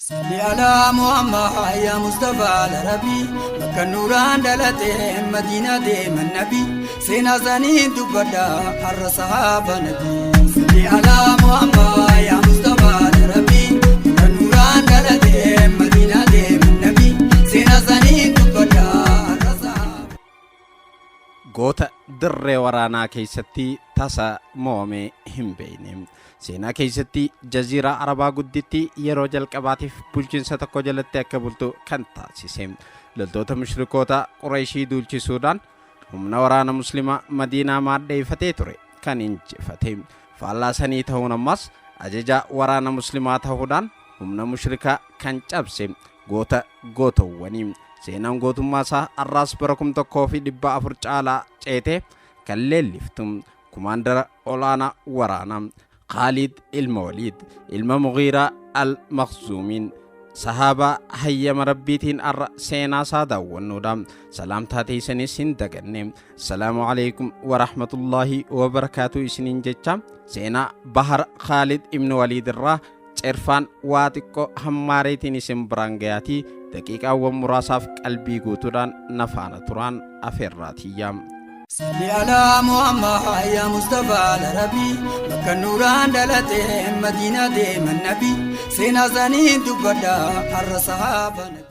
Salli alaa Muhammad yaa Mustafaa Arabii, bakka nuuraan dhalate Madiinaa deeman nabi, seenaa isaanii dubbadha har'a sahaaba nabi. Salli alaa Muhammad yaa Mustafaa Arabii, bakka nuuraan dhalate Madiinaa deeman nabi, seenaa isaanii dubbadha har'a sahaaba. Goota dirree waraanaa keessatti tasa mo'amee hin beekne. Seenaa keessatti jaziiraa Arabaa gudditti yeroo jalqabaatiif bulchiinsa tokko jalatti akka bultu kan taasise. Loltoota mushrikoota Qureeshii duulchisuudhaan humna waraana Muslimaa Madiinaa maadheeffatee ture kan injifate. Faallaa sanii ta'uun ammas ajajaa waraana Muslimaa ta'uudhaan humna mushrikaa kan cabse goota gootowwanii. Seenaan gootummaa isaa har'aas bara 1400 caalaa ceetee kan leelliftu kumaandara olaanaa waraanaa Khaalid ilma Waliid ilma Mughiiraa al-Makhzuumiin sahaabaa hayyama Rabbiitiin har'a seenaa isaa daawwannuudha. Salaamtaa teessanis hin daganne. Assalaamu alaikum wa rahmatullaahi wa barakaatu isiniin jecha seenaa Bahar Khaalid ibn Waliid irraa cirfaan waa xiqqoo hammaareetiin isin biraan gayaatii daqiiqaawwan muraasaaf qalbii guutuudhaan na faana turaan afeerraatiyya. Salli alaa Muhammad yaa Mustafaa Arabii, bakka nuuraan dhalate Madiinaa deeman nabi, seenaa isaanii dubbadha har'a sahaaba nabi.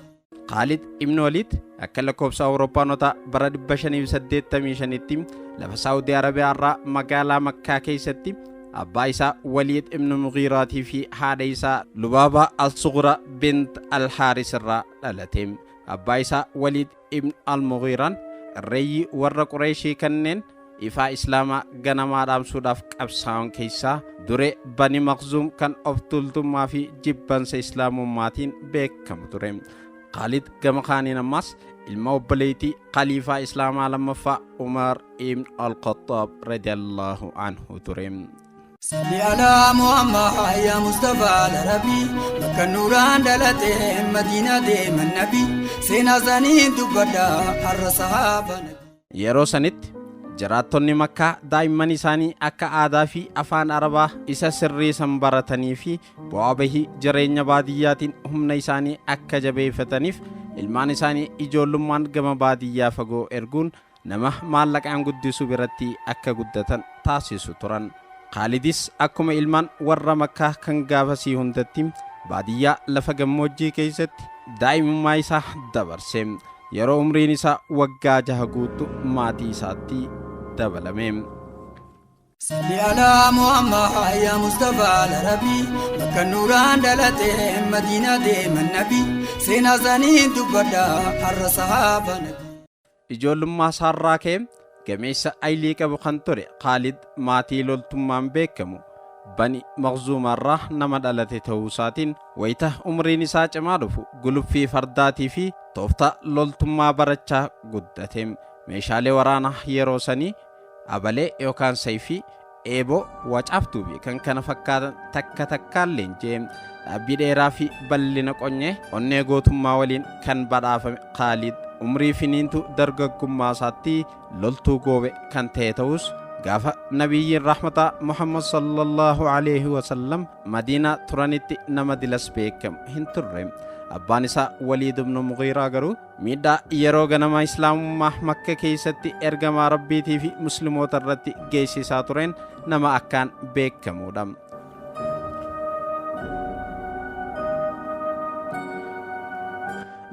Khaalid ibn Waliid akka lakkoofsa Awurooppaanota bara 585tti lafa Saawudii Arabiyaa irraa magaalaa Makkaa keessatti abbaa isaa Waliid ibn Mughiiraatii fi haadha isaa Lubaabaa al-Sughra bint al-Haaris irraa dhalate. Abbaa isaa Waliid ibn al-Mughiiraan irreeyyii warra Qureeshii kanneen ifaa Islaamaa ganamaa dhaamsuudhaaf qabsaa'an keessaa duree Bani Makhzuum kan of tuultummaa fi jibbansa Islaamummaatiin beekamu ture. Khaalid gama kaaniin ammaas ilma obboleettii khaliifaa Islaamaa lammaffaa Umar ibn al-Khattaab radiyallahu anhu ture. Salli alaa Muhammad yaa Mustafaa Arabii, bakka nuuraan dhalate Madiinaa deeman nabi, seenaa isaanii dubbadha har'a sahaaba nabi. Yeroo sanitti jiraattonni Makkaa daa'imman isaanii akka aadaa fi afaan Arabaa isa sirrii san baratanii fi bu'aa bahii jireenya baadiyyaatiin humna isaanii akka jabeeffataniif ilmaan isaanii ijoollummaan gama baadiyyaa fagoo erguun nama maallaqaan guddisuu biratti akka guddatan taasisu turan. Khaalidis akkuma ilmaan warra Makkaa kan gaafasii hundatti baadiyyaa lafa gammoojjii keessatti daa'imummaa isaa dabarse. Yeroo umriin isaa waggaa 6 guuttu maatii isaatti dabalame. Salli alaa Muhammad yaa Mustafaa Arabii, bakka nuuraan dhalate Madiinaa deeman nabi, seenaa isaanii dubbadha har'a sahaaba nabi. Ijoollummaa isaarraa ka'ee gameessa aylii qabu kan ture Khaalid maatii loltummaan beekamu Bani Makhzuumaarraa nama dhalate ta'uu isaatiin wayita umriin isaa cimaa dhufu guluffii fardaatii fi tooftaa loltummaa barachaa guddate. Meeshaalee waraanaa yeroo sanii abalee yookaan sayfii, eeboo, wacaaftuu fi kan kana fakkaatan takka takkaan leenji'e. Dhaabbii dheeraa fi bal'ina qonyee onnee gootummaa waliin kan badhaafame Khaalid umrii finiintuu dargaggummaa isaatti loltuu goobe kan ta'e ta'us gaafa nabiyyiin rahmataa Muhammad sallallahu alaihi wasallam Madiinaa turanitti nama dilas beekamu hin turre. Abbaan isaa Waliid ibn Mughiiraa garuu miidhaa yeroo ganama Islaamummaa Makka keessatti ergamaa Rabbiitii fi Musliimoota irratti geessisaa tureen nama akkaan beekamuudha.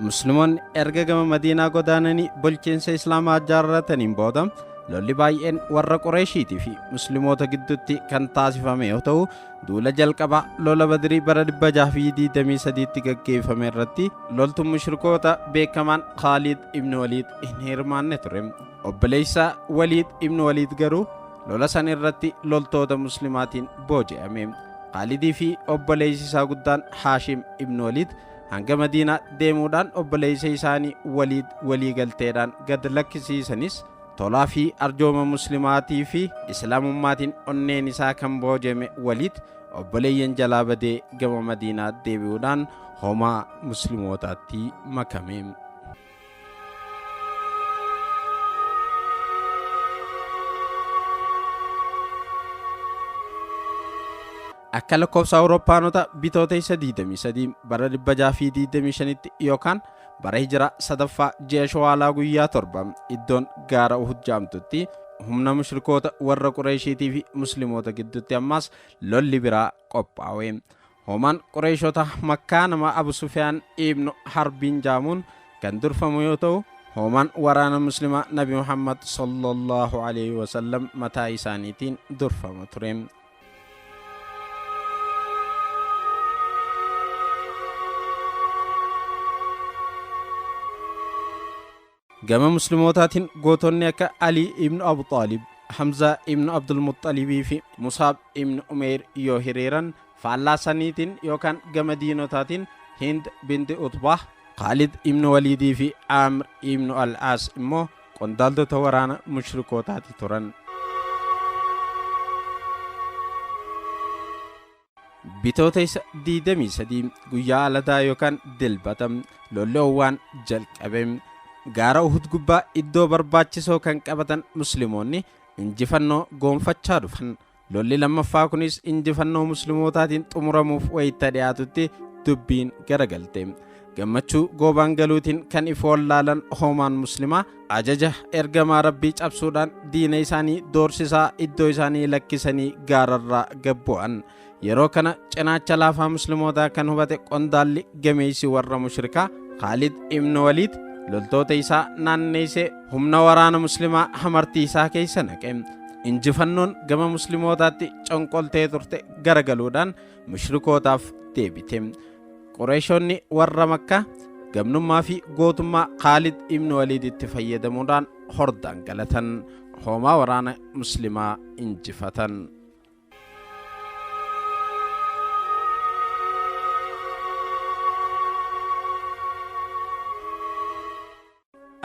Musliimoonni erga gama Madiinaa godaananii bulchiinsa Islaamaa jaarrataniin booda lolli baay'een warra Qureeshiitii fi Musliimoota gidduutti kan taasifame yoo ta'u, duula jalqabaa lola Badrii bara 623tti gaggeeffame irratti loltuun mushrikoota beekamaan Khaalid ibn Waliid hin hirmaanne ture. Obboleessa Waliid ibn Waliid garuu lola san irratti loltoota Muslimaatiin booji'ame. Khaalidii fi obboleessi isaa guddaan Haashim ibn Waliid hanga Madiinaa deemuudhaan obboleessa isaanii Waliid walii galteedhaan gad lakkisiisanis tolaa fi arjooma Muslimaatii fi Islaamummaatiin onneen isaa kan boojeme Waliid obboleeyyan jalaa badee gama Madiinaa deebi'uudhaan homaa Muslimootaatti makame. Akka lakkoofsa Awurooppaanota Bitootessa 23 bara 625tti yookaan bara Hijiraa sadaffaa ji'a Shawaalaa guyyaa 7 iddoon gaara Uhud jedhamtutti humna mushrikoota warra Qureeshiitii fi Muslimoota gidduutti ammaas lolli biraa qophaawe. Hoomaan Qureeshota Makkaa nama Abu Sufyaan ibnu Harbiin jaamuun kan durfamu yoo ta'u, hoomaan waraana Muslimaa Nabi Muhammad sallallahu alaihi wasallam mataa isaaniitiin durfama ture. Gama Musliimootaatiin gootonni akka Alii ibn Abu Xaalib, Hamzaa ibn Abdul Muxxalibii fi Musaab ibn Umeyr yoo hiriiran, faallaa saniitiin yookaan gama diinotaatiin Hind binti Utbaah, Khaalid ibn Waliidii fi Amr ibn Al-Aas immoo qondaaltota waraana mushrikootaati turan. Bitootessa 23 guyyaa aladaa yookaan Dilbata lolli owwaan jalqabe. Gaara Uhud gubbaa iddoo barbaachisoo kan qabatan Musliimoonni injifannoo goonfachaa dhufan. Lolli lammaffaa kunis injifannoo Musliimootaatiin xumuramuuf wayita dhiyaatutti dubbiin garagalte. Gammachuu goobaan galuutiin kan if wallaalan hoomaan Muslimaa ajaja ergamaa Rabbii cabsuudhaan diina isaanii doorsisaa iddoo isaanii lakkisanii gaararraa gad bu'an. Yeroo kana cinaacha laafaa Muslimootaa kan hubate qondaalli gameessi warra mushrikaa Khaalid ibn Waliid loltoota isaa naanneessee humna waraana Muslimaa hamartii isaa keessa naqe. Injifannoon gama Muslimootaatti conqoltee turte garagaluudhaan mushrikootaaf deebite. Qureeshonni warra Makkaa gamnummaa fi gootummaa Khaalid ibn Waliiditti fayyadamuudhaan hordaan galatan. Hoomaa waraana Muslimaa injifatan.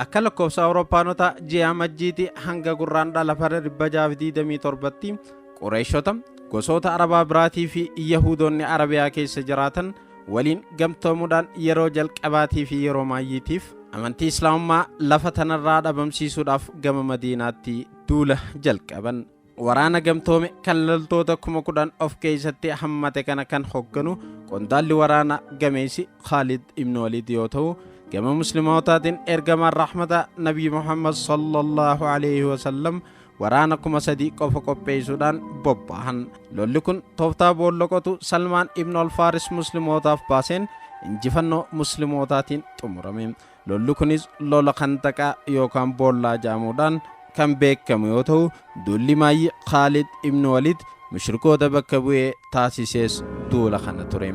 Akka lakkoofsa Awurooppaanota ji'a Amajjiitii hanga Gurraandhala bara 627tti Qureeshota, gosoota Arabaa biraatii fi Yahuudonni Arabiyaa keessa jiraatan waliin gamtoomuudhaan yeroo jalqabaatii fi yeroo maayyiitiif amantii Islaamummaa lafa tanarraa dhabamsiisuudhaaf gama Madiinaatti duula jalqaban. Waraana gamtoome kan loltoota 10,000 of keessatti hammate kana kan hogganu qondaalli waraana gameessi Khaalid ibn Waliid yoo ta'u, gama Musliimootaatiin ergamaan rahmata Nabii Muhammad sallallahu alaihi wasallam waraana 3,000 qofa qopheessuudhaan bobba'an. Lolli kun tooftaa boolla qotu Salmaan ibn al-Faaris Muslimootaaf baaseen injifannoo Musliimootaatiin xumurame. Lolli kunis lola Khandaqaa yookaan boollaa jedhamuudhaan kan beekamu yoo ta'u, duulli maayyii Khaalid ibn Waliid mushrikoota bakka bu'ee taasisees duula kana ture.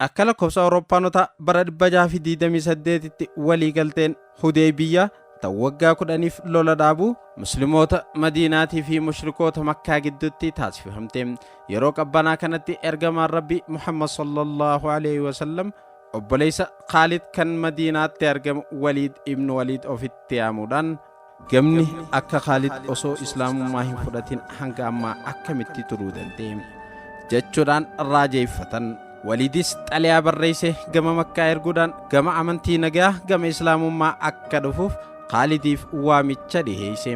Akka lakkoofsa Awurooppaanotaa bara 628tti walii galteen Hudeeybiyyaa tan waggaa 10f lola dhaabuu Muslimoota Madiinaatii fi mushrikoota Makkaa gidduutti taasifamte. Yeroo qabbanaa kanatti ergamaan Rabbii Muhammad sallallahu alaihi wasallam obboleessa Khaalid kan Madiinaatti argamu Waliid ibn Waliid ofitti yaamuudhaan gamni akka Khaalid osoo Islaamummaa hin fudhatin hanga ammaa akkamitti turuu danda'e? jechuudhaan raajeeffatan. Waliidis xalayaa barreessee gama Makkaa erguudhaan gama amantii nagayaa gama Islaamummaa akka dhufuuf Khaalidiif waamicha dhiheesse.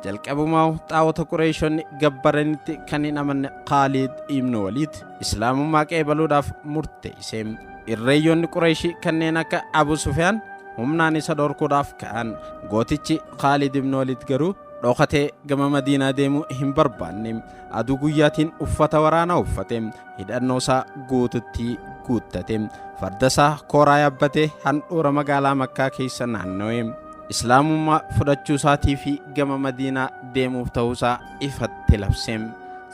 Jalqabumaa xaawota Qureeshonni gabbaranitti kan hin amanne Khaalid ibn Waliid Islaamummaa qeebaluudhaaf murteesse. Irreeyyoonni Qureeshii kanneen akka Abu Sufyaan humnaan isa dhorkuudhaaf ka'an. Gootichi Khaalid ibn Waliid garuu dhokatee gama Madiinaa deemuu hin barbaanne. Aduu guyyaatiin uffata waraanaa uffate. Hidhannoo isaa guututti guuttate. Farda isaa kooraa yaabbatee handhuura magaalaa Makkaa keessa naanna'e. Islaamummaa fudhachuu isaatii fi gama Madiinaa deemuuf ta'uusaa ifatti labse.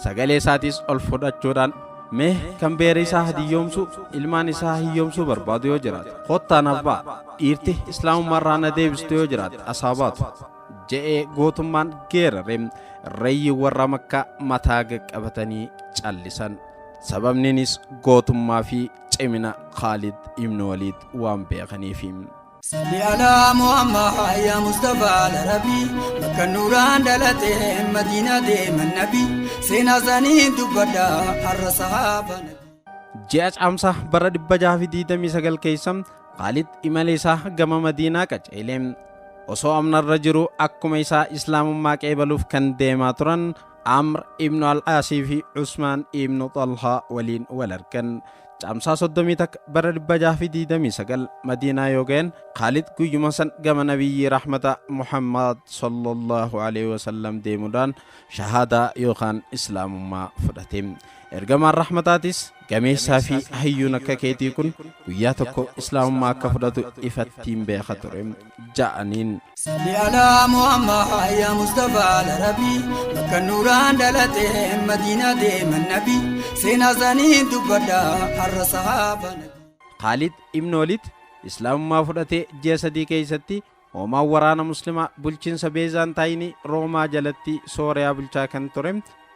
Sagalee isaatis ol fudhachuudhaan mee kan beera isaa hadiyyoomsuu ilmaan isaa hiyyoomsuu barbaadu yoo jiraate kottaa naaf ba'a dhiirti islaamummaa irraa na deebistu yoo jiraate asaa baatu je'ee gootummaan geerare. Reeyyi warra Makkaa mataa qaqqabatanii callisan. Sababniinis gootummaa fi cimina Khaalid ibn Waliid waan beekaniifi. Salli alaa Muhammad yaa Mustafa Larabi bakka nuuraan dhalate Madiinaa deeman nabi seenaa isaanii dubbadha har'a sahaaba nabi. Ji'a Caamsaa bara 629 keessa Khaalid imala isaa gama Madiinaa qaceele. Osoo amnarra jiru akkuma isaa Islaamummaa qeebaluuf kan deemaa turan Amr ibnu Al-Aasii fi Usmaan ibnu Xalhaa waliin wal argan. Caamsaa 31 bara 629 Madiinaa yoo gayan, Khaalid guyyuma san gama Nabiyyii Rahmata Muhammad sallallahu alaihi wasallam deemuudhaan shahaadaa yookaan Islaamummaa fudhate. Ergamaan Rahmataatis, gameessaa fi hayyuun akka keetii kun guyyaa tokko Islaamummaa akka fudhatu ifattiin beeka ture ja'aniin. Salli alaa Muhammad yaa Mustafa Larabi, bakka nuuraan dhalate Madiinaa deeman nabi, seenaa isaanii dubbadha har'a sahaaba nabi. Khaalid ibn Waliid Islaamummaa fudhatee ji'a 3 keessatti hoomaan waraana Muslimaa bulchiinsa Beezaantaayinii Roomaa jalatti Sooriyaa bulchaa kan ture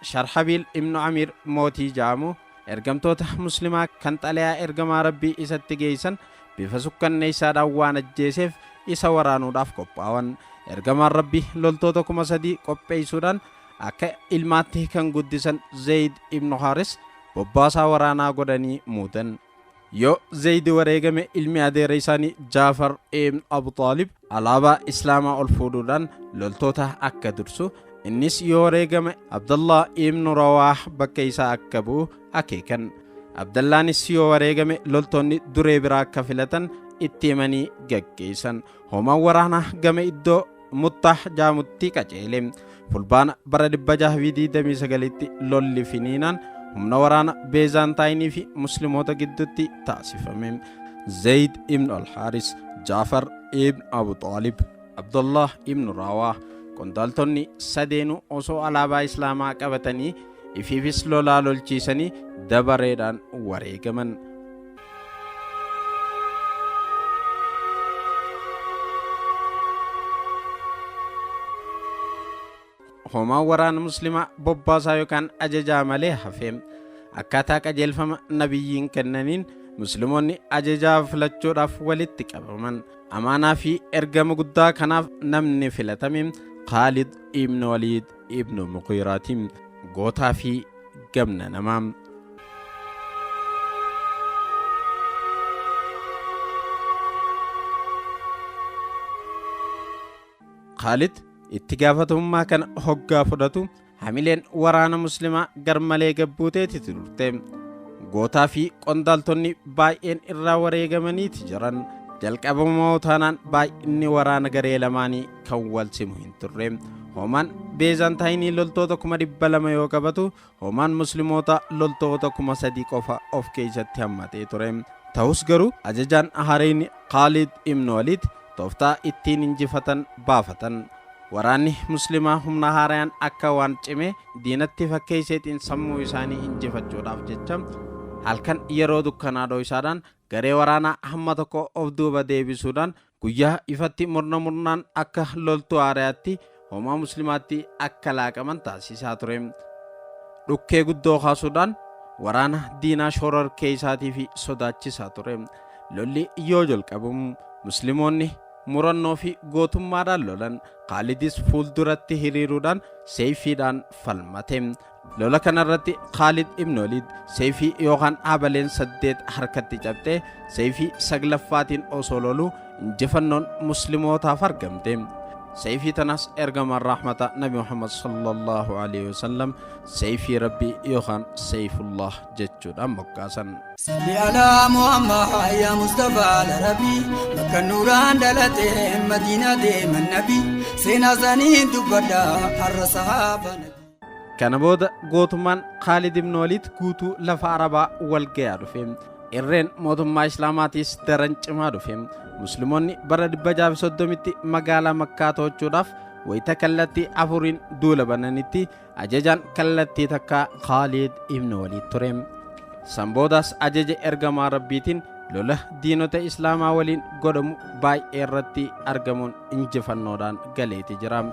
Sharhabiil ibnu Amiir mootii ja'amu ergamtoota Muslimaa kan xalayaa ergamaa Rabbii isatti geeysan bifa sukkanneeysaadhaan waan ajjeeseef isa waraanuudhaaf qophaawan. Ergamaan Rabbii loltoota 3000 qopheeysuudhaan akka ilmaatti kan guddisan Zeeyd ibnu Haaris bobbaasaa waraanaa godhanii muudan. Yoo Zeeydi wareegame ilmi adeera isaanii Jaafar ibn Abu Xaalib alaabaa Islaamaa ol fuudhuudhaan loltoota akka dursu, innis yoo wareegame Abdallah ibn Rawaah bakka isaa akka bu'u akeekan. Abdallaanis yoo wareegame loltoonni duree biraa akka filatan itti himanii gaggeessan. Hoomaan waraanaa gama iddoo Muttaah jaamutti qaceele. Fulbaana bara 629tti lolli finiinaan humna waraana Beezaantaayinii fi Musliimoota gidduutti taasifame. Zayd ibn al-Haaris, Jaafar ibn Abu Xaalib, Abdullah ibn Rawaah qondaaltonni sadeenuu osoo alaabaa Islaamaa qabatanii ifiifis lolaa lolchiisanii dabareedhaan wareegaman. Hoomaan waraana Muslimaa bobbaasaa yookaan ajajaa malee hafe. Akkaataa qajeelfama nabiyyiin kennaniin Musliimoonni ajajaa filachuudhaaf walitti qabaman. Amaanaa fi ergama guddaa kanaaf namni filatame Khaalid ibn Waliid ibn Mughiiraati. Gootaa fi gamna namaa. Khaalid itti gaafatamummaa kana hoggaa fudhatu hamileen waraana Muslimaa garmalee gabbuuteeti turte. Gootaa fi qondaaltonni baay'een irraa wareegamaniiti jiran. Jalqabamoo taanaan baay'inni waraana garee lamaanii kan wal simu hin turre. Hoomaan Beezantaayinii loltoota 200,000 yoo qabatu, hoomaan Muslimootaa loltoota 3,000 qofa of keessatti hammatee ture. Ta'us garuu ajajaan haarayni Khaalid ibn Waliid tooftaa ittiin injifatan baafatan. Waraanni Muslimaa humna haarayaan akka waan cimee diinatti fakkeeyseetiin sammuu isaanii injifachuudhaaf jecha halkan yeroo dukkanaa dhoysaadhaan garee waraanaa hamma tokko of duuba deebisuudhaan guyyaa ifatti murna murnaan akka loltuu haarayaatti hoomaa Muslimaatti akka laaqaman taasisaa ture. Dhukkee guddoo kaasuudhaan waraana diinaa shororkeeysaatii fi sodaachisaa ture. Lolli yoo jalqabamu Muslimoonni murannoo fi gootummaadhaan lolan. Khaalidis fuulduratti hiriiruudhaan seeyfiidhaan falmate. Lola kanarratti Khaalid ibn Waliid seeyfii yookaan habaleen 8 harkatti cabxee seeyfii 9ffaatiin osoo loluu injifannoon Muslimootaaf argamte. Seeyfii tanas ergamaan rahmata Nabi Muhammad sallallahu alaihi wasallam seeyfii Rabbii yookaan Seeyfullah jechuudhaan moggaasan. Salli alaa Muhammad yaa Mustafa Larabi, bakka nuuraan dhalate Madiinaa deeman nabi, seenaa isaanii dubbadha har'a sahaaba nabi. Kana booda gootummaan Khaalid ibn Waliid guutuu lafa Arabaa wal gayaa dhufe. Irreen mootummaa Islaamaatiis daran cimaa dhufe. Musliimoonni bara 630tti magaalaa Makkaa to'achuudhaaf wayita kallattii afuriin duula bananitti ajajaan kallattii takkaa Khaalid ibn Waliid ture. San boodaas ajaja ergamaa Rabbiitiin lola diinota Islaamaa waliin godhamu baay'ee irratti argamuun injifannoodhaan galeeti jira.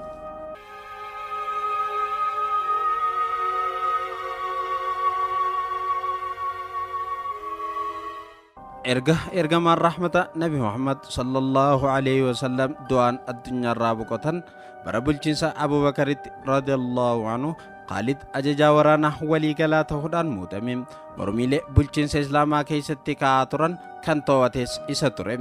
Erga ergamaan rahmata Nabi Muhammad sallallahu alaihi wasallam du'aan addunyaarraa boqotan bara bulchiinsa Abubakaritti radiyallahu anhu Khaalid ajajaa waraanaa waliigalaa ta'uudhaan muudame. Mormiilee bulchiinsa Islaamaa keessatti ka'aa turan kan to'ates isa ture.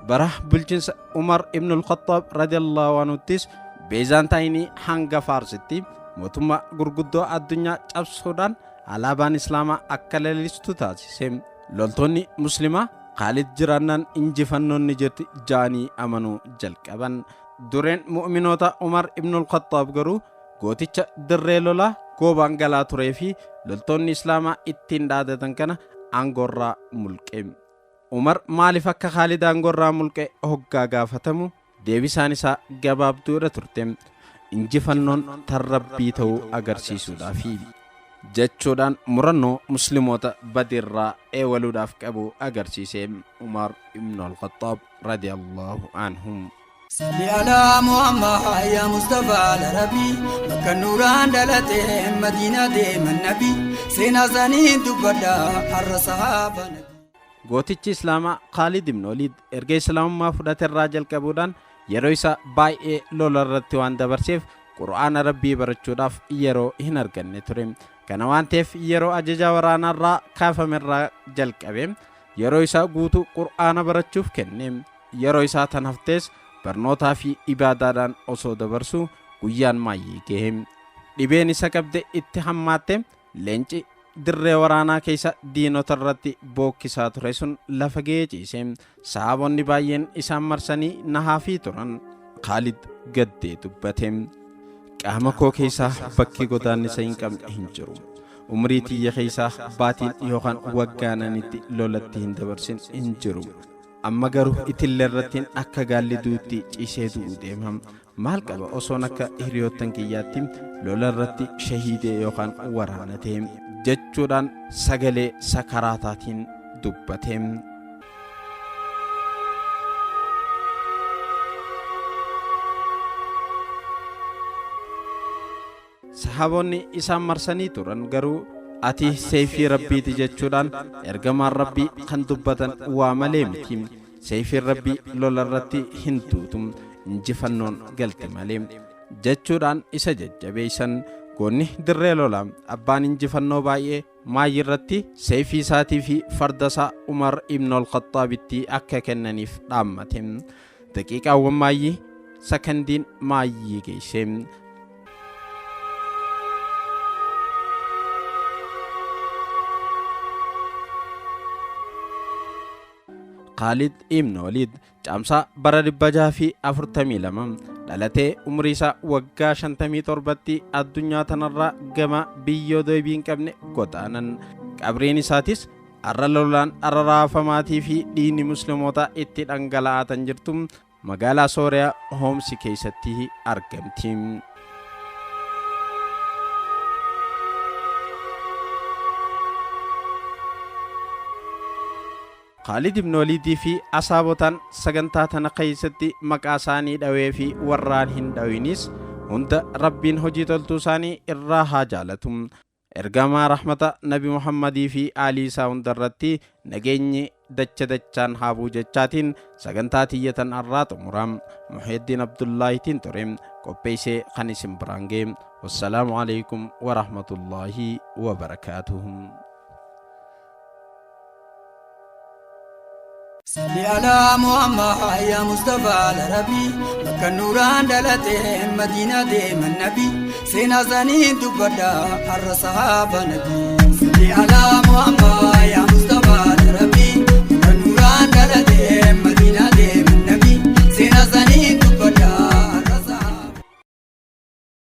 Bara bulchiinsa Umar ibnul Khattaab radiyallahu anhuttis Beezaantaayinii hanga Faarsitti mootummaa gurguddoo addunyaa cabsuudhaan alaabaan Islaamaa akka lalistu taasise. Loltoonni Muslimaa Khaalid jiraannaan injifannoon ni jirti ja'anii amanuu jalqaban. Dureen mu'minoota Umar ibnul Khattaab garuu gooticha dirree lolaa goobaan galaa turee fi loltoonni Islaamaa ittiin dhaadatan kana aangoorraa mulqe. Umar maaliif akka Khaalid aangoorraa mulqe hoggaa gaafatamu deebisaan isaa gabaabduudha turte. Injifannoon tan Rabbii ta'uu agarsiisuudhaafi jechuudhaan murannoo musliimoota badiirraa eewaluudhaaf qabu agarsiise Umar ibn al-Khattaab radiyallahu anhum. Salli alaa Muhammad yaa Mustafa Arabii, bakka nuuraan dhalate Madiinaa deeman nabi, seenaa isaanii dubbadha har'a sahaaba nabi. Gootichi Islaamaa Khaalid ibn Waliid erga Islaamummaa fudhate irraa jalqabuudhaan yeroo isaa baay'ee lola irratti waan dabarseef Qur'aana Rabbii barachuudhaaf yeroo hin arganne ture. Kana waan ta'eef yeroo ajajaa waraanaa irraa kaafame irraa jalqabee yeroo isaa guutuu Qur'aana barachuuf kenne. Yeroo isaa tan haftees barnootaa fi ibaadaadhaan osoo dabarsuu guyyaan maayyii gahe. Dhibeen isa qabde itti hammaatte. Leenci dirree waraanaa keessa diinota irratti bookkisaa ture sun lafa ga'ee ciise. Sahaabonni baay'een isaan marsanii nahaafii turan. Khaalid gaddee dubbate. Qaama koo keessaa bakki godaannisa hin qabne hin jiru. Umrii tiyya keessaa baatiin yookaan waggaan ani itti lolatti hin dabarsin hin jiru. Amma garuu itillee irrattiin akka gaalli duutti ciisee du'uu deema. Maal qaba osoon akka hiriyoottan kiyyaatti lola irratti shahiidee yookaan waraanatee jechuudhaan sagalee sakaraataatiin dubbate. Sahaabonni isaan marsanii turan garuu ati seeyfii Rabbiiti jechuudhaan ergamaan Rabbii kan dubbatan waa malee miti. Seeyfiin Rabbii lola irratti hin duutu, injifannoon galti malee jechuudhaan isa jajjabeessan. Goonni dirree lolaa abbaan injifannoo baay'ee maayii irratti seeyfii isaatii fi farda isaa Umar ibn al-Khaxxaabitti akka kennaniif dhaammate. Daqiiqaawwan maayyii sakandiin maayyii geesse. Khaalid ibn Waliid Caamsaa bara 642 dhalatee umrii isaa waggaa 57tti addunyaa tanarraa gama biyyoo deebii hin qabne godaanan. Qabriin isaatis har'a lolaan araraafamaatii fi dhiigni muslimootaa itti dhangala'aa tan jirtu magaalaa Sooriyaa Hoomsi keessatti argamti. Khaalid ibn Waliidii fi asaabotaan sagantaa tana keessatti maqaa isaanii dhawee fi warraan hin dhawinis hunda Rabbiin hojii toltuu isaanii irraa haa jaalatu. Ergamaa rahmata Nabi Muhammadii fi aalii isaa hunda irratti nageenyi dacha dachaan haa bu'u jechaatiin sagantaa tiyya tan arraa xumura. Muhyiddin Abdullaahitiin ture qopheessee kan isin biraan ga'e. Wassalaamu alaikum wa rahmatullaahi wa barakaatuhu. Salli alaa Muhammad yaa Mustafa Arabii, bakka nuuraan dhalate Madiinaa deeman nabi, seenaa isaanii dubbadha har'a sahaaba nabi. Salli alaa Muhammad yaa Mustafa Arabii, bakka nuuraan dhalate.